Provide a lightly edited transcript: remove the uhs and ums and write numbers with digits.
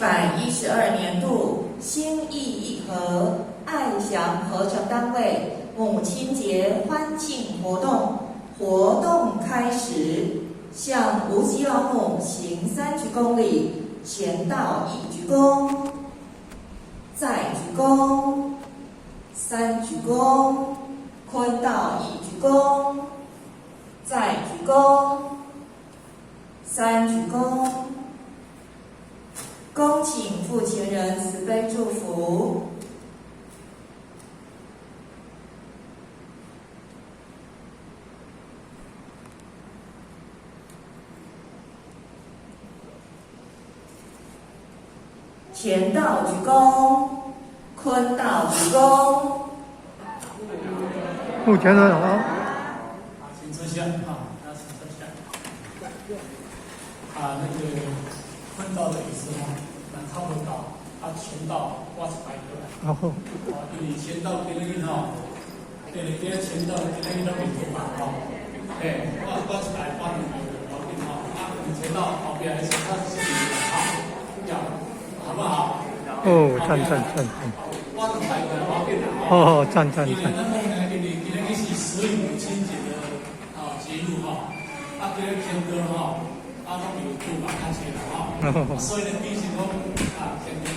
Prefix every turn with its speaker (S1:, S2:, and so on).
S1: 112年度興義義和愛祥合成單位母親節歡慶活動，活動開始，向無極老母行三鞠躬禮，前到一鞠躬，再鞠躬，三鞠躬，坤道一鞠躬，再鞠躬，三鞠躬。恭請傅前人慈悲祝福。乾道鞠躬，坤道鞠躬。
S2: 目前呢，好。
S3: 請坐下啊，大家請坐下。啊，那個坤道的意思哈，咱差不多到，啊，乾道我一擺過來。
S2: 好。
S3: 啊，因為乾道今日吼，因為今日乾道今日攏未做嘛吼。嘿，我一擺擺兩個，無要緊吼。啊，乾道後壁還是較適宜的哈，要，好不好？
S2: 哦，讚讚讚讚。
S3: 我兩擺過來，無要緊啦。
S2: 哦，讚讚讚。
S3: 因為咱講呢，因為今日是十五母親節的啊節日吼，啊，今日乾道吼。啊，攏有拄嘛較濟啦吼，所以呢，變成講啊，乾道